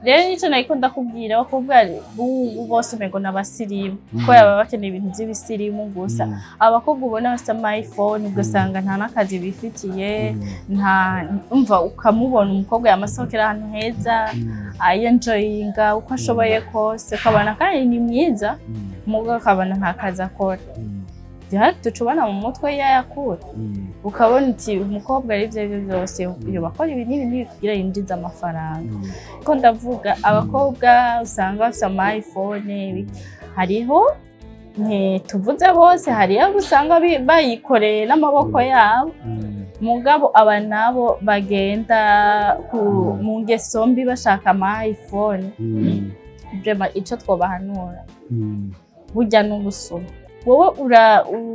Rero nico nariko ndakubwira, abakobwa b'ubu bose umengo n'abasirimu, kubera baba bakeneye ibintu vy'ibisirimu gusa. Abakobwa ubona bafise ama iPhone, ugasanga nta n'akazi bifitiye, nta umva ukamubona umukobwa yamasohokera ahantu heza, ayenjoyinga uko ashoboye kose, ukabona kandi ni mwiza, mugabo akabona nta kazi akora. Direct uca ubona mu mutwe yayakura, ukabona uti umukobwa ari ivyo arivyo vyose yoba akora ibi n'ibi n'ibi kugira yinjize amafaranga. Ko ndavuga abakobwa usanga bafise ama iPhone, hariho, ntituvuze bose, hariho abo usanga bayikoreye n'amaboko yabo, mugabo aba nabo bagenda mu ngeso mbi bashaka ama iPhone, vraiment ico twobahanura, burya n'ubusuma. Wowe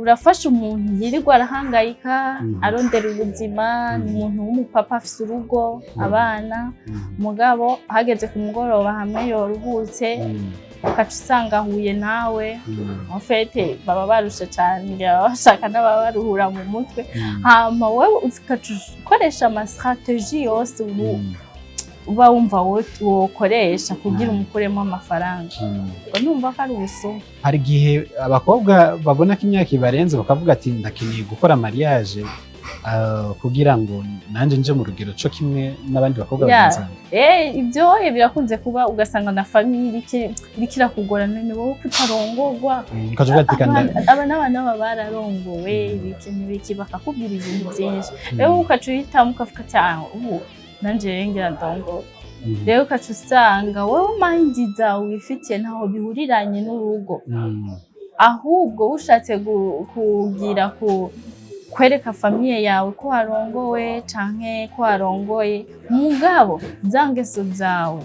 urafasha umuntu yirirwa arahangayika, arondera ubuzima, ni umuntu w'umupapa afise urugo, abana, mugabo hageze ku mugoroba hamwe yoruhutse, ukaca usanga ahuye nawe. En fait baba barushe cane, ngira baba bashaka n'ababaruhura mu mutwe. Hama wewe ukaca ukoresha ama stratégies yose ubu uba wumva wokoresha kugira umukuremo amafaranga. Ubwo numva ko ari ubusuma. Hari igihe abakobwa babona ko imyaka ibarenze, bakavuga ati ndakeneye gukora mariage kugira ngo nanjye nje mu rugero co kimwe n'abandi bakobwa bagenzi banjye. Ibyo birakunze kuba, ugasanga na famille iriko irakugora: none wowe kutarongorwa? Ukaca uvuga ati kanda. Aba n'abana baba bararongowe, ibiki n'ibiki, bakakubwira ibintu byinshi. Rero ukaca uhitamo ukavuga ati: ah, ubu nanje rero ngira ndongore. Rero ukaca usanga wowe mind zawe wifitiye ntaho bihuriranye n'urugo, ahubwo ushatse kugira ku kwereka famille yawe ko warongowe canke ko warongoye, mugabo za ngeso zawe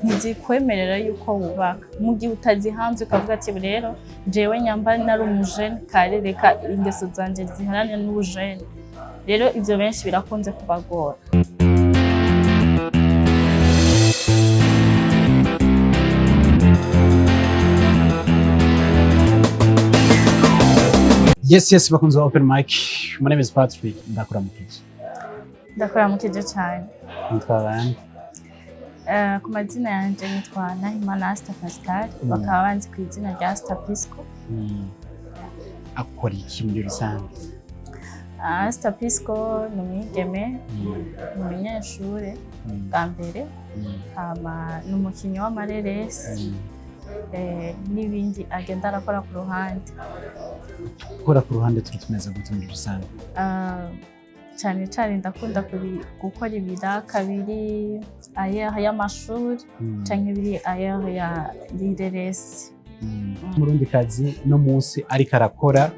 ntizikwemerera yuko wubaka mu gihe utazihanze, ukavuga ati: rero jewe nyamba nari umujene kare, reka ingeso zanje ziharanire n'ubujene. Rero ivyo benshi birakunze kubagora. Yes, bakunzi ba Open Mic, my name is Patrick, ndakuramukije. Ndakuramukije cane. Nitwa bande? Ku mazina yanje nitwa Nahimana Asta Pascal, bakaba banzi ku izina rya Asta Pisco. Akora iki muri rusange? Asta Pisco ni umwigeme, ni umunyeshure bwa mbere, hama ni umukinyi w'amareresi, n'ibindi agenda arakora ku ruhande. Gukora ku ruhande turi tumeze gute muri rusange? Cane cane ndakunda gukora ibiraka biri ailleurs y'amashuri canke biri ailleurs ya y'ireresi. Umurundi kazi no munsi ariko arakora,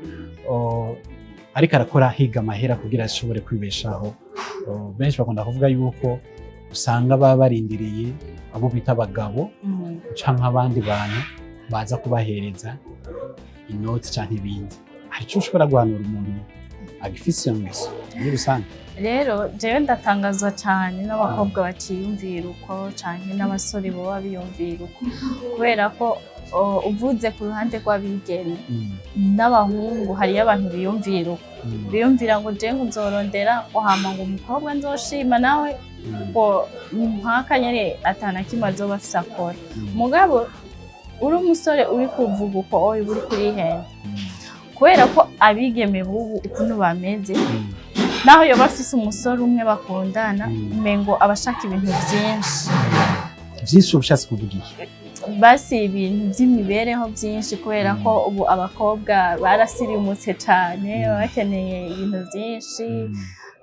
ariko arakora higa amahera kugira ashobore kwibeshaho. Benshi bakunda kuvuga yuko usanga baba barindiriye abo bita abagabo canke abandi bantu baza kubahereza inoti canke ibindi. Hari ico ushobora guhanura umuntu agifise iyo ngeso muri rusange? Rero jewe ndatangazwa cane n'abakobwa baciyumvira uko, canke n'abasore boba biyumvira uko, kubera ko uvuze ku ruhande rw'abigeme n'abahungu, hariyo abantu biyumvira uko, biyumvira ngo je ngo nzorondera ngo hama ngo umukobwa nzoshima nawe ngo ni mpaka nyene atana kimwe azoba afise akora. Mugabo uri umusore uri kuvuga uko oya, uba uri kurihenda, kubera ko abigeme b'ubu ukuntu bameze, naho yoba afise umusore umwe bakundana, umengo aba ashaka ibintu vyinshi. Vyinshi ubushatse kuvuga iki? Basi ibintu by'imibereho byinshi, kubera ko ubu abakobwa barasirimutse cane, baba bakeneye ibintu byinshi,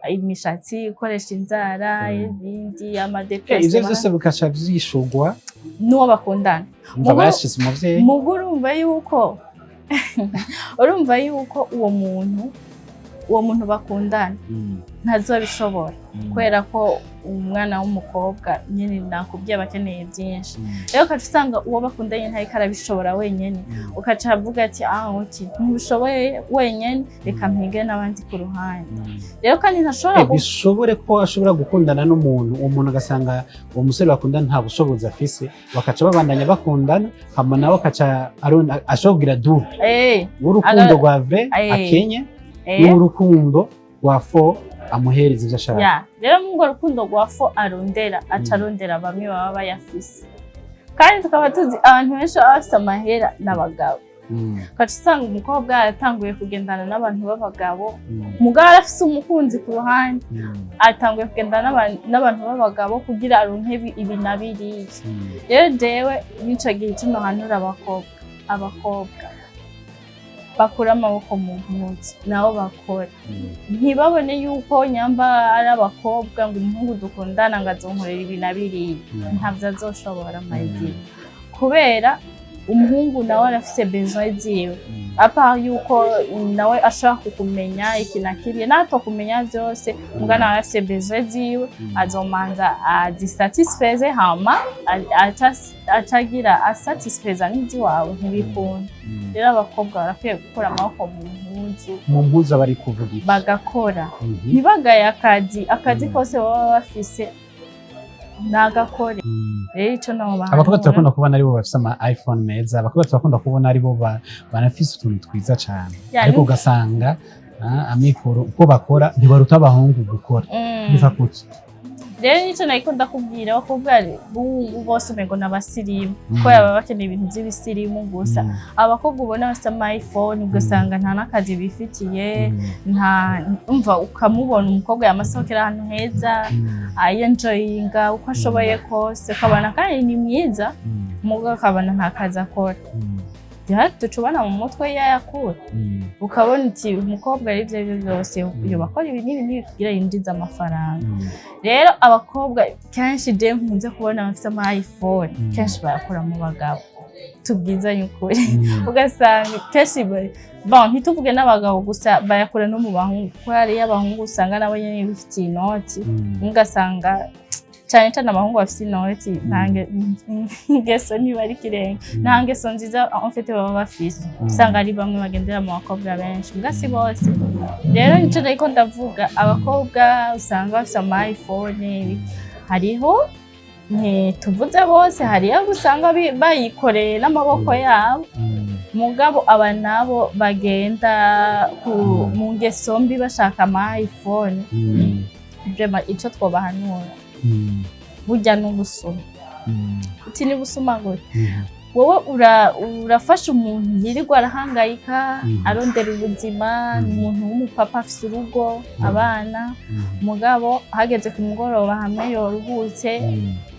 imishatsi, gukoresha inzara, ibindi, Ivyo ama déplacements. vyose bikaca vyishurwa n'uwo bakundana. Umva, bayashize umuvyeyi. Mugo urumva yuko uwo muntu bakundana ntazobishobora, kubera ko umwana w'umukobwa nyine nakubwiye aba akeneye byinshi. Rero ukaca usanga uwo bakundanye ntariko arabishobora wenyene, ukaca avuga ati: ah, ok, ntubishoboye wenyene, reka mpige n'abandi ku ruhande. Rero kandi ntashobora Bishobore ko ashobora gukundana n'umuntu, uwo muntu agasanga uwo musore bakundana nta bushobozi afise, bakaca babandanya bakundana, hama nawe akaca ashobora kugira double w'urukundo rwa vrai akenye n'urukundo rwa faux. Amuhereza ivyo ashaka. Ya, rero muri urwo rukundo rwa faux arondera, aca arondera bamwe baba bayafise, kandi tukaba tuzi abantu benshi baba bafise amahera n'abagabo. Ugaca usanga umukobwa yatanguye kugendana n'abantu b'abagabo, mugabo arafise umukunzi ku ruhande, atanguye kugendana n'abantu b'abagabo kugira aronke ibi na biriya. Rero jewe n'ico gihe ico nohanura abakobwa, bakura amaboko mu mpuzu, nabo bakora, ntibabone yuko nyamba ari abakobwa ngo umuhungu dukundana ngo azonkorera ibi na biriya. Ntabyo azoshobora, mayidi, kubera umuhungu nawe arafise besoin ziwe, à part yuko nawe ashaka kukumenya iki na kiriya, nato kumenya vyose, muga nawe arafise besoin ziwe, azomanza azisatisfeze, hama acagira asatisfeza n'iziwawe, ntibikunda. Rero abakobwa barakwiye gukura amaboko mu mpuzu. Mu mpuzu aba ari kuvuga iki? Bagakora, ntibagaye akazi kose baba bafise nagakore. Rero ico nobahanura. Abakobwa turakunda kubona aribo bafise ama iPhone meza, abakobwa turakunda kubona aribo banafise utuntu twiza cane, ariko ugasanga amikoro uko bakora ntibaruta abahungu gukora. Biva kuki? Rero nico nariko ndakubwira, abakobwa bubu bose umengo n'abasirimu, kuko baba bakeneye ibintu vy'ibisirimu gusa. Abakobwa ubona bafise ama iPhone, ugasanga nta n'akazi bifitiye, nta umva, ukamubona umukobwa yamasohokera ahantu heza, ayenjoyinga uko ashoboye kose, ukabona kandi ni mwiza, mugabo ukabona nta kazi akora. Duca ubona mu mutwe yayakura, ukabona uti umukobwa ari ibyo aribyo byose yoba akora ibi n'ibi n'ibi kugira yinjize amafaranga. Rero abakobwa kenshi je nkunze kubona bafise ama iPhone, kenshi bayakura mu bagabo, tubwizanye ukuri. Ugasanga kenshi bon, ntituvuge n'abagabo gusa, bayakura no mu bahungu, kuko hariyo abahungu usanga nabo nyene bifitiye inoti. Ugasanga cyane cyane abahungu bafite inoti nta ngeso, niba ari ikirenga, nta ngeso nziza en fait baba bafise. Usanga ari bamwe bagendera mu bakobwa benshi, mbwa si bose. Rero nico nariko ndavuga, abakobwa usanga bafise ama iPhone, hariho, ntituvuze bose, hariyo abo usanga bayikoreye n'amaboko yabo, mugabo aba nabo bagenda mu ngeso mbi bashaka ama iPhone. Vraiment ico twobahanura, burya n'ubusuma. Uti ni busuma gute? Wowe urafasha umuntu yirirwa arahangayika, arondera ubuzima, umuntu w'umupapa afise urugo, abana, mugabo hageze ku mugoroba hamwe yoruhutse,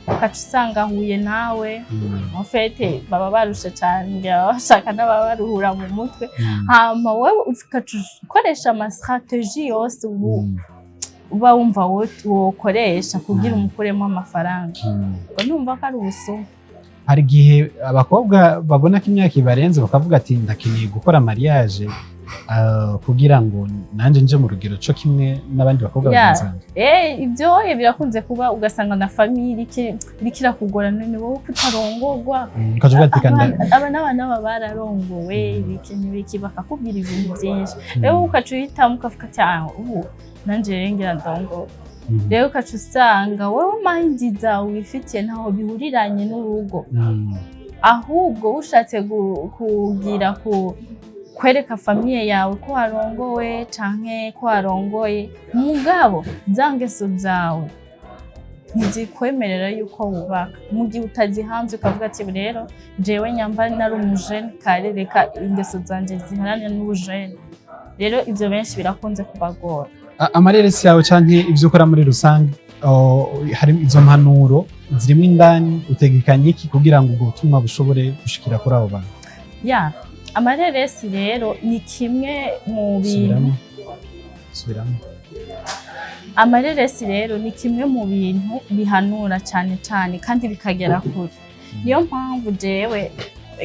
ugaca usanga ahuye nawe. En fait baba barushe cane, ngira baba bashaka n'ababaruhura mu mutwe. Hama wewe ugaca ukoresha ama stratégie yose ubu uba wumva wokoresha kugira umukuremo amafaranga. Ubwo numva ko ari ubusuma. Hari igihe abakobwa babona ko imyaka ibarenze, bakavuga ati ndakeneye gukora mariage kugira ngo nanjye nje mu rugero co kimwe n'abandi bakobwa bagenzi banjye. Ibyo birakunze kuba, ugasanga na famille iriko irakugora: none wowe ko utarongorwa? Ukaca uvuga ati kanda. Aba n'aba n'aba bararongowe, ibiki n'ibiki, bakakubwira ibintu byinshi. Rero ukaca uhitamo, ukavuga ati ah, ubu nanje rero ngira ndongore. Rero ukaca usanga wowe mind zawe wifitiye ntaho bihuriranye n'urugo, ahubwo ushatse kugira ku kwereka famille yawe ko warongowe canke ko warongoye, mugabo za ngeso zawe ntizikwemerera yuko wubaka mu gihe utazihanze, ukavuga ati rero jewe nyamba nari umujene kare, reka ingeso zanje ziharanira n'ubujene. Rero ivyo benshi birakunze kubagora. Amareresi yawe canke ivyo ukora muri rusange, hari izo mpanuro zirimo indani, utegekanye iki kugira ngo ubwo butumwa bushobore gushikira kuri abo bantu? Ya, amareresi rero ni kimwe mu bintu Subiramo, subiramo. Amareresi rero ni kimwe mu bintu bihanura cyane cyane kandi bikagera kure. Niyo mpamvu jewe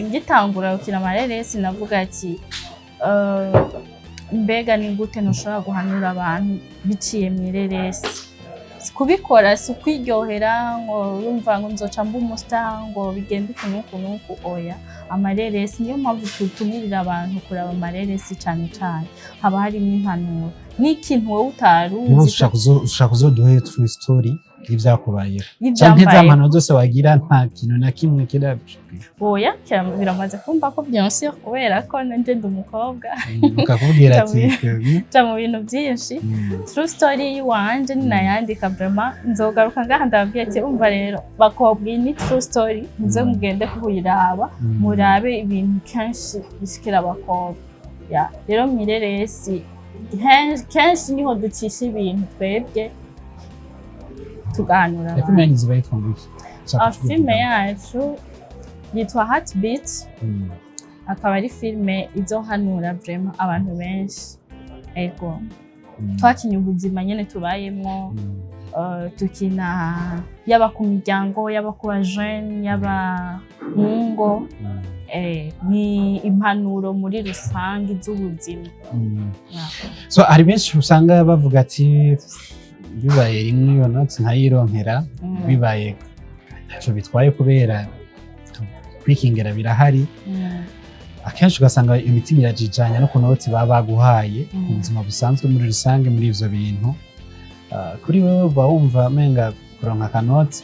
ngitangura gukina amareresi navuga ati mbega ni gute ntushobora guhanura abantu biciye mu ireresi? Si kubikora, si ukwiryohera ngo urumva ngo nzoca mba umustar, ngo bigende uku n'uku n'uku, oya. Amareresi niyo mpamvu tutumirira abantu kuraba amareresi, cyane cyane haba harimo impanuro n'ikintu wowe utari Niba uzi. ushaka uzoduhe true story. Y'ivyakubayeho canke za Y'ivyambayeho. mpanuro zose wagira, nta kintu na kimwe kiragushikira? Oya, biramaze kumva ko, bien sûr, kubera ko nanje ndi umukobwa. Bakakubwira ati Nca mu bintu byinshi. True story yiwanje ninayandika, vraiment nzogaruka ngaha ndababwira ati: "Umva rero bakobwa, iyi ni true story, muze mugende kuyiraba, murabe ibintu kenshi bishikira abakobwa." Ya rero mwireresi kenshi niho ducisha ibintu twebwe tugahanura Filime abantu. Yanyu ziba yitwa ngo iki? Shaka Ah, filime kuvuga. yacu yitwa Heartbeat. Akaba ari filime izohanura vraiment abantu benshi, ego. Twakinye ubuzima nyene tubayemwo. Tukina yaba ku miryango, yaba ku bajene, yaba mu ngo. Ni impanuro muri rusange z'ubuzima. Yeah. So hari benshi usanga bavuga ati: "Bibaye rimwe iyo notsi nkayironkera, bibaye ntacyo bitwaye kubera kwikingira birahari." Akenshi ugasanga imitima irajijanya no ku notsi baba baguhaye mu buzima busanzwe muri rusange. Muri ivyo bintu, kuri wewe uba wumva menga kuronka akanoti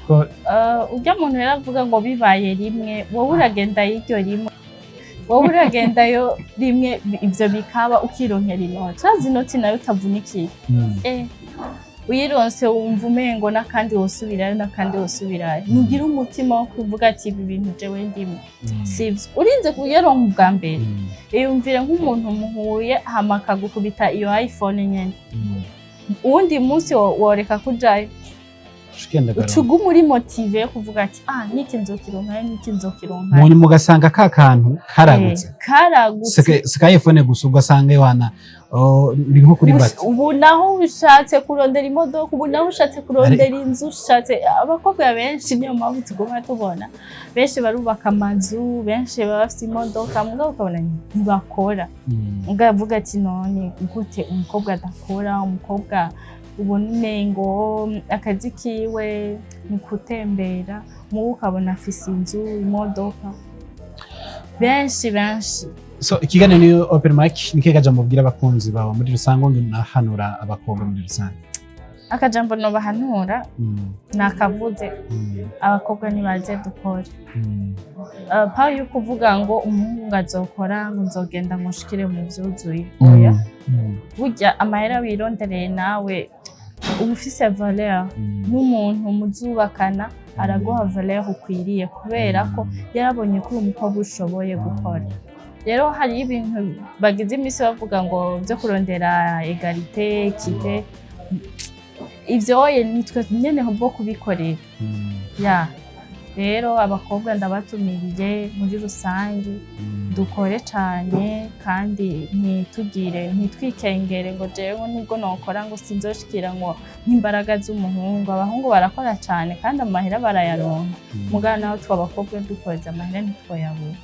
ko Urya muntu rero avuga ngo bibaye rimwe, wowe uragenda y'iryo rimwe, wowe uragendayo rimwe, ivyo bikaba ukironkera inoti, urazi inoti nayo utavunikiye. Uyironse wumva umengo n'akandi wosubirayo, n'akandi wosubirayo. Ntugira umutima wo kuvuga ati: "Ibi bintu jewe ndimo sivyo." Urinze kuyaronka ubwa mbere, iyumvire nk'umuntu muhuye hama akagukubita iyo iPhone nyene, uwundi munsi woreka kujayo? Ucugenda Uca uguma uri motivé yo kuvuga ati: "Ah, niki nzokironkayo, niki nzokironkayo." Mu nyuma ugasanga ka kantu karagutse. Karagutse. Sika iPhone gusa, ugasanga wana, oh, uri nko kuri bati. Ubu naho ushatse kurondera imodoka, ubu naho ushatse kurondera inzu, ushatse abakobwa benshi, niyo mpamvu tuguma tubona benshi barubaka amazu, benshi baba bafite imodoka, mugabo ukabona ntibakora. Mugabo avuga ati: "None gute umukobwa adakora?" Umukobwa ubona umengo akazi kiwe ni kutembera, muwe ukabona afise inzu, imodoka, benshi benshi. So ikiganiro ni open mic. Ni kajambo mubwira abakunzi bawe muri rusange, ngo nahanura abakobwa muri rusange? Akajambo nobahanura nakavuze. Abakobwa nibaze dukore. Pa yo kuvuga ngo umuhungu azokora, ngo nzogenda ngo nshikire mu vyuzuye, oya. Burya amahera wirondereye nawe uba ufise valeur, n'umuntu muzubakana araguha valeur ukwiriye kubera ko yarabonye ko uri umukobwa ushoboye gukora. Rero hariyo ibintu bagize iminsi bavuga ngo byo kurondera égalité, équité, ivyo oye nitwe nyene bwo kubikorera. Ya rero abakobwa ndabatumiriye muri rusange, dukore cane kandi ntitugire, ntitwikengere ngo jewe nubwo nokora ngo sinzoshikira ngo nk'imbaraga z'umuhungu. Abahungu barakora cane kandi amahera barayaronka, mugabo naho twe abakobwa dukoze amahera ntitwoyabura.